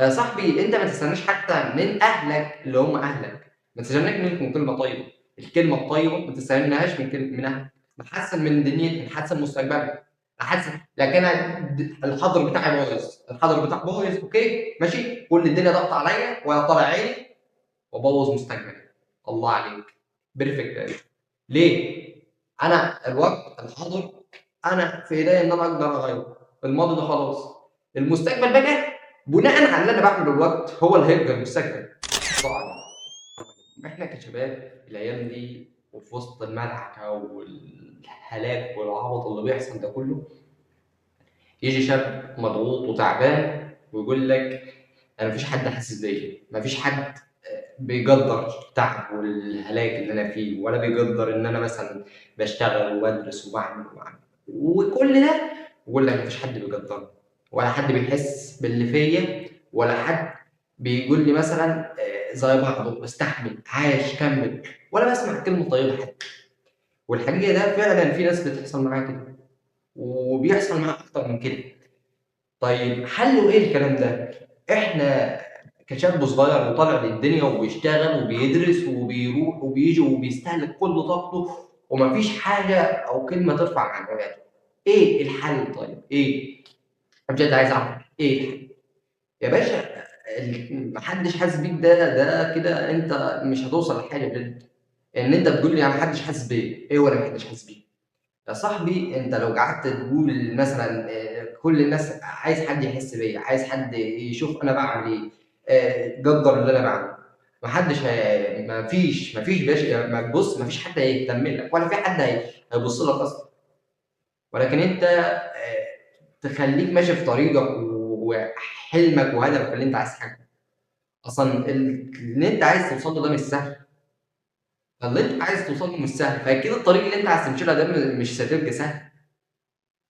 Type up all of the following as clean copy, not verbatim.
يا صاحبي أنت ما تستناش حتى من أهلك اللي هم أهلك، ما تستناش منهم كلمة طيبة، الكلمة الطيبة ما تستناهاش من أهلك. نحسّن من دنيتنا، نحسّن مستقبلنا، نحسّن، لكن أنا الحاضر بتاعي بايظ، الحاضر بتاعي بايظ okay، ماشي، كل الدنيا ضاغطة عليّا وأنا طالع عيني وأبوّظ مستقبلي. الله عليك، perfect يا باشا. ليه؟ أنا الوقت الحاضر أنا في إيديّا إن أنا أقدر أغيّره، الماضي ده خلاص، المستقبل بقى بناءً على اللي أنا باعمله الوقت هو اللي هيبقى المستقبل. طبعًا إحنا كشباب الأيام دي وفي وسط المدعكة والهلاك والعبط اللي بيحصل ده كله، ييجي شاب مضغوط وتعبان ويقول لك أنا ما فيش حد حاسس بيّا، ما فيش حد بيقدّر التعب والهلاك اللي أنا فيه، ولا بيقدّر إن أنا مثلًا باشتغل وبادرس وباعمل وباعمل، وكل ده ويقول لك ما فيش حد بيقدّرني، ولا حد بيحس باللي فيّا، ولا حد بيقول لي مثلًا زي بعضه، استحمل، عاش، كمّل، ولا باسمع كلمة طيبة حتى. والحقيقة ده فعلًا في ناس بتحصل معاها كده، وبيحصل معاها أكتر من كده. طيب حلُّه إيه الكلام ده؟ إحنا كشاب صغير وطالع للدنيا وبيشتغل وبيدرس وبيروح وبييجي وبيستهلك كل طاقته وما فيش حاجة أو كلمة ترفع معنوياته. إيه الحل طيب؟ إيه؟ أنا بجد عايز أعرف إيه الحل؟ يا باشا ما حدش حاسس بيك، ده كده أنت مش هتوصل لحاجة بجد. إن أنت تقول لي أنا ما حدش حاسس بيّا، إيه هو اللي ما حدش حاسس بيك؟ يا صاحبي أنت لو قعدت تقول مثلًا كل الناس عايز حد يحس بيّا، عايز حد يشوف أنا باعمل إيه، قدّر اللي أنا باعمله، ما حدش هي ما فيش باشا، ما بُص ما فيش حد هيهتم لك ولا في حد هيبُص لك أصلًا، ولكن أنت تخلّيك ماشي في طريقك وحلمك وهدفك اللي أنت عايز تحققه. أصلًا اللي أنت عايز توصل له ده مش سهل. فاللي أنت عايز توصل له مش سهل، فأكيد الطريق اللي أنت عايز تمشي لها ده مش هتبقى سهل.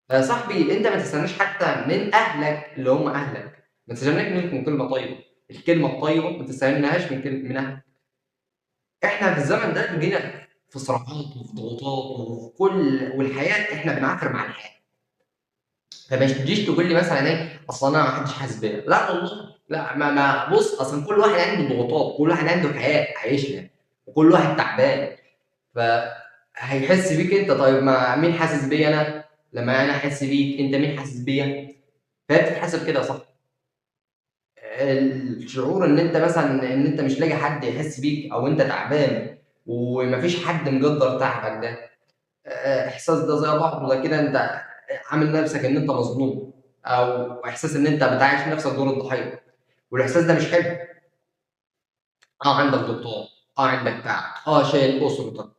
فيا صاحبي أنت ما تستناش حتى من أهلك اللي هم أهلك، ما تستناش منهم كلمة طيبة، الكلمة الطيبة ما تستناهاش من أهلك. إحنا في الزمن ده جينا في صراعات وفي ضغوطات وفي كل والحياة إحنا بنعافر مع الحياة. فما تجيش تقول لي مثلًا إيه، أصل أنا ما حدش حاسس بيّا، لا والله، لا ما بُص أصل كل واحد عنده ضغوطات، كل واحد عنده حياة عايشها، وكل واحد تعبان، فهيحس بيك أنت، طيب ما مين حاسس بيّا أنا؟ لما أنا أحس بيك، أنت مين حاسس بيّا؟ فهي بتتحسب كده يا صاحبي. الشعور إن أنت مثلًا إن أنت مش لاقي حد يحس بيك أو أنت تعبان وما فيش حد مقدّر تعبك ده، إحساس ده زي بعضه، ده كده أنت عامل نفسك إن أنت مظلوم، أو إحساس إن أنت بتعايش نفسك دور الضحية، والإحساس ده مش حلو. عندك ضغوطات، عندك تعب، شايل أسرتك،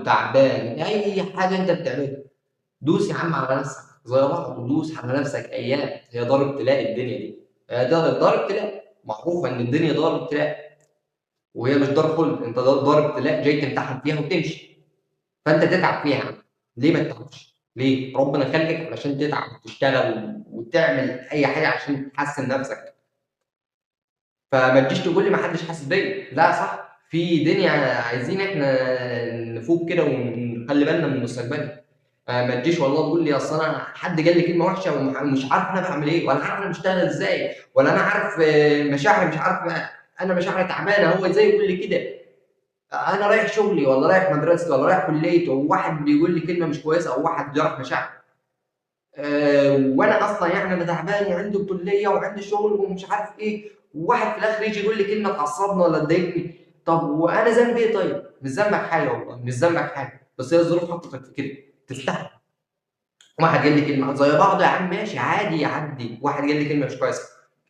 تعبان، أي حاجة أنت بتعملها، دوس يا عم على نفسك زي بعض، ودوس على نفسك أيام، هي دار ابتلاء الدنيا دي، هي دار ابتلاء، معروفة إن الدنيا دار ابتلاء، وهي مش دار خلد، أنت دار ابتلاء جاي تمتحن فيها وتمشي، فأنت تتعب فيها يا عم، ليه ما تتعبش؟ ليه؟ ربنا خلقك علشان تتعب وتشتغل وتعمل أي حاجة عشان تحسن نفسك. فما تجيش تقول لي ما حدش حاسس بيا، لا صح، في دنيا عايزين احنا نفوق كده ونخلي بالنا من مستقبلنا. ما تجيش والله تقول لي اصل انا حد قال لي كلمة وحشة ومش عارف انا بعمل ايه، ولا عارف انا بشتغل ازاي، ولا انا عارف مشاعري، مش عارف انا مشاعري تعبانة، هو ازاي يقول لي كده؟ انا رايح شغلي ولا رايح مدرستي ولا رايح كليتي وواحد بيقول لي كلمة مش كويسة او واحد جرح مشاعري، وانا اصلا يعني انا تعبان وعندي كليه وعندي شغل ومش عارف ايه، وواحد في الاخر يجي يقول لي كلمة تعصبني ولا تضايقني، طب وانا ذنبي ايه؟ طيب مش ذنبك حاجة والله، مش ذنبك حاجة، بس هي الظروف حطتك في كده، تستحمل. واحد قال لي كلمة زي بعض يا عم ماشي عادي يعدي، واحد قال لي كلمة مش كويسة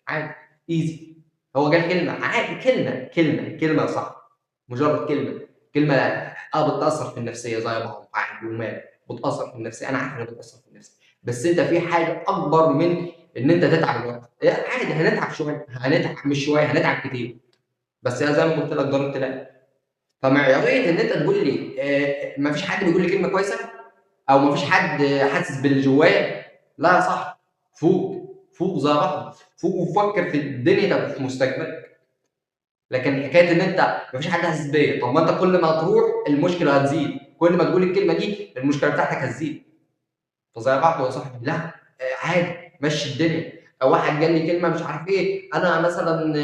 عادي ايزي، هو قال كلمة عادي، كلمة كلمة كلمة صح، مجرد كلمة كلمة بتاثر في النفسية زي بعض عادي ومال، بتاثر في النفسية، انا عارف انها بتاثر في النفسية، بس انت في حاجة اكبر من ان انت تتعب الوقت، عادي هنتعب شوية، هنتعب مش شوية، هنتعب كتير، بس زي ما قلت لك دار ابتلاء. فمعياريه ان انت تقول لي ما فيش حد بيقول لي كلمة كويسة او ما فيش حد حاسس باللي جوايا، لا يا صاحبي، فوق فوق زي بعض، فوق وفكر في دنيتك وفي مستقبلك. لكن حكاية ان انت ما فيش حد حاسس بيا، طب ما انت كل ما تروح المشكلة هتزيد، كل ما تقول الكلمة دي المشكلة بتاعتك هتزيد. فزي بعض يا صاحبي، لا عادي مشي الدنيا. او واحد جالي كلمة مش عارف ايه، انا مثلا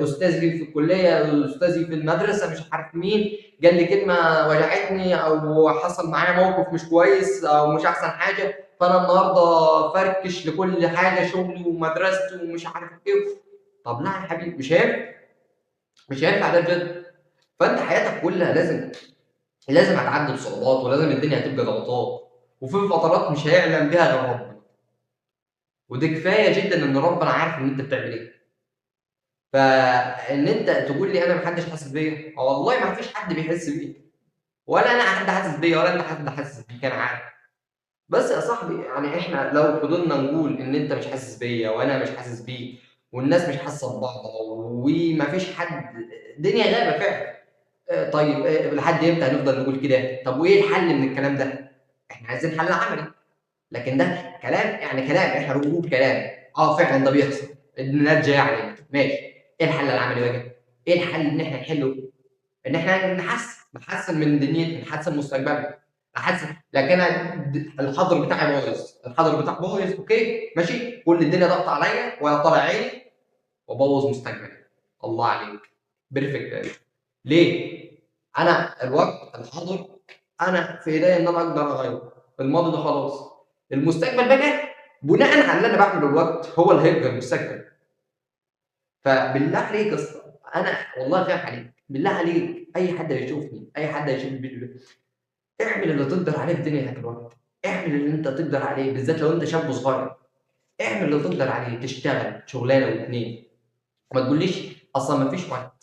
استاذي في الكلية، استاذي في المدرسة، مش عارف مين جال لي كلمة وجعتني، او حصل معايا موقف مش كويس او مش احسن حاجة، فانا النهارده فركش لكل حاجة، شغلي ومدرستي ومش عارف ايه. طب لا يا حبيبي، مش هينفع، مش هينفع ده بجد. فانت حياتك كلها لازم هتعدي بصعوبات، ولازم الدنيا هتبقى ضغوطات، وفي فترات مش هيعلم بيها غير ربنا، وده كفاية جدا ان ربنا عارف ان انت بتعمل ايه. فان انت تقول لي انا محدش حاسس بيا، والله ما فيش حد بيحس بيك، ولا انا حد حاسس بيا، ولا انت حد حاسس بيك، انا عارف. بس يا صاحبي يعني احنا لو فضلنا نقول ان انت مش حاسس بيا وانا مش حاسس بيك والناس مش حاسه ببعضها ومفيش حد، دنيا غابه فعلا. طيب لحد امتى هنفضل نقول كده؟ طب وايه الحل من الكلام ده؟ احنا عايزين حل عملي، لكن ده كلام، يعني كلام، احنا بنقول كلام، فعلا ده بيحصل، الناس جاية علينا، ماشي. ايه الحل العملي بقى؟ ايه الحل ان احنا نحله؟ ان احنا نحسن من دنيتنا، نحسن مستقبلنا، نحسن. لكن انا الحاضر بتاعي بايظ، الحاضر بتاعي بايظ، okay ماشي، كل الدنيا ضغط عليا وانا طالع عيني وابوظ مستقبلي. الله عليك، perfect. ليه؟ انا الوقت الحاضر انا في ايديا ان انا اقدر اغيره، الماضي ده خلاص، المستقبل بقى بناء على اللي انا بعمله الوقت هو اللي هيبقى المستقبل. فبالله عليك يا اسطى، انا والله خايف عليك، بالله عليك اي حد هيشوفني، اي حد هيشوف الفيديو ده، اعمل اللي تقدر عليه في دنيتك الوقت، اعمل اللي انت تقدر عليه، بالذات لو انت شاب صغير، اعمل اللي تقدر عليه، تشتغل شغلانة واثنين، ما تقوليش اصلا ما فيش وقت،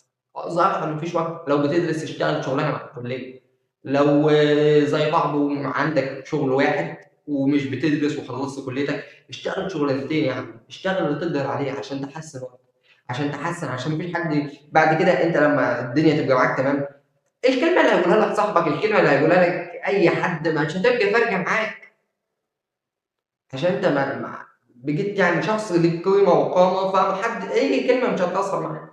ظاهر ما فيش وقت. لو بتدرس اشتغل شغلانة مع الكلية، لو زي بعض عندك شغل واحد ومش بتدرس وخلصت كليتك، اشتغل شغلانتين يا عم، اشتغل اللي تقدر عليه عشان تحسن وقتك، عشان تحسن، عشان مفيش حد بعد كده. انت لما الدنيا تبقى معاك تمام، الكلمة اللي هيقولها لك صاحبك، الكلمة اللي هيقولها لك اي حد، مش هتبقى فارقه معاك، عشان انت ما بقيت يعني شخص ليك قيمة وقامه، فحد اي كلمة مش هتاثر معاك.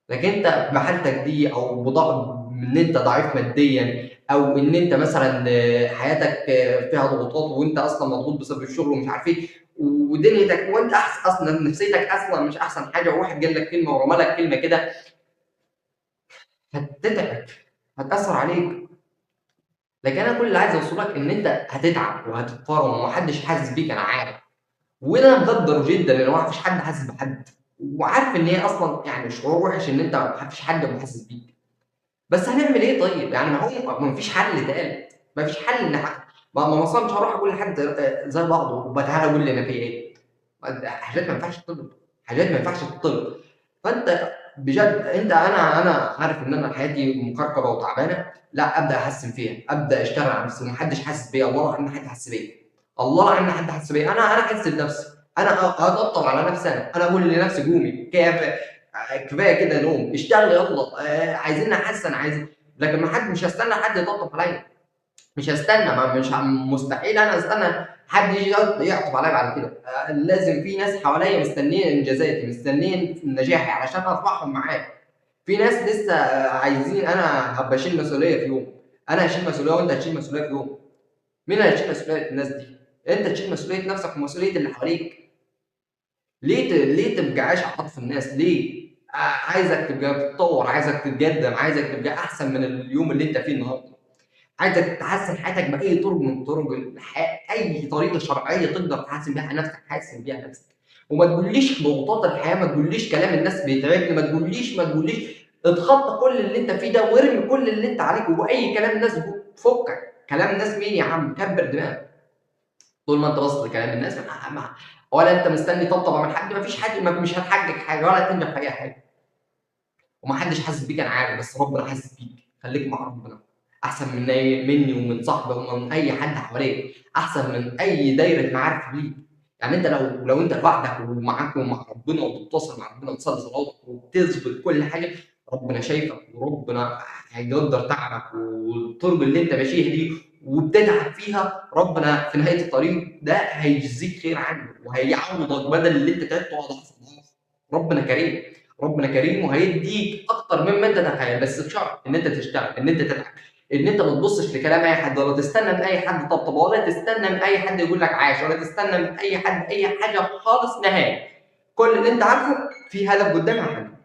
لكن انت بحالتك دي، او بضعف ان انت ضعيف ماديا، او ان انت مثلا حياتك فيها ضغوطات وانت اصلا مضغوط بسبب الشغل ومش عارف ايه ودنيتك، وانت اصلا نفسيتك اصلا مش احسن حاجة، وواحد قال لك كلمة ورمى لك كلمة كده، هتتعب، هتاثر عليك. لكن انا كل اللي عايز اوصلك ان انت هتتعب وهتتفرم ومحدش حاسس بيك، انا عارف، وده مقدره جدا لان ما فيش حد حاسس بحد، وعارف ان هي اصلا يعني شعور وحش ان انت ما فيش حد حاسس بيك. بس هنعمل ايه طيب؟ يعني ما هو ما فيش حل تالت، ما فيش حل ان حد ما مثلا مش هروح اقول لحد زي بعضه وبتعالى اقول لي انا في ايه، حاجات ما ينفعش تطلب، حاجات ما ينفعش تطلب. فانت بجد انت انا عارف ان انا حياتي مكركبه وتعبانه، لا ابدا احسن فيها، ابدا اشتغل على نفسي، ومحدش حاسس بيا، الله ان حد حاسس بيا، الله ان حد حاسس بيا، انا احس بنفسي، انا اطبطب على نفسي، انا اقول لنفسي قومي كفاية كده نوم، اشتغل يلا، عايزين نحسن، عايزين. لكن ما حد، مش هستنى حد يطبطب عليا، مش هستنى، ما مش مستحيل انا استنى حد يجي يعطب عليا بعد كده. لازم في ناس حواليا مستنيين انجازاتي، مستنيين نجاحي علشان ارفعهم معايا. في ناس لسه عايزين، انا هبقى اشيل مسؤولية في يوم، انا هشيل مسؤولية وانت هتشيل مسؤولية في يوم. مين اللي هيشيل مسؤولية الناس دي؟ انت تشيل مسؤولية نفسك ومسؤولية اللي حواليك. ليه تبقى عايش على عطف الناس؟ ليه؟ عايزك تبقى تتطور، عايزك تتقدم، عايزك تبقى احسن من اليوم اللي انت فيه النهارده، عايزك تحسن حياتك باي طرق من طرق الحياة، اي طريقه شرعية تقدر تحسن بيها نفسك حسن بيها نفسك. وما تقوليش ضغوطات الحياة، ما تقوليش كلام الناس بيتعبني، ما تقوليش، اتخطى كل اللي انت فيه ده وارمي كل اللي انت عليك، واي كلام الناس فكك. كلام الناس مين يا عم؟ كبر دماغك. طول ما انت باصص لكلام الناس ولا انت مستني طبطبة من حد، مفيش حد، مش هتحقق حاجة ولا هتنجح في اي حاجة، ومحدش حاسس بيك، انا عارف، بس ربنا حاسس بيك. خليك مع ربنا احسن من مني ومن صاحبي ومن اي حد حواليك، احسن من اي دايرة معارف ليك. يعني انت لو انت لوحدك ومعاك ومع ربنا وبتتصل مع ربنا وتصلي صلاتك وبتظبط كل حاجة، ربنا شايفك وربنا هيقدر تعبك والطرق اللي انت ماشيها دي وبتتعب فيها، ربنا في نهاية الطريق ده هيجزيك خير عنه وهيعوضك بدل اللي انت تعبته اضعاف اضعاف. ربنا كريم، ربنا كريم وهيديك اكتر مما انت تتخيل، بس بشرط ان انت تشتغل، ان انت تتعب. ان انت ما تبصش لكلام اي حد، ولا تستنى من اي حد طبطبة، ولا تستنى من اي حد يقول لك عاش، ولا تستنى من اي حد اي حاجة خالص نهائي. كل اللي انت عارفه في هدف قدامك.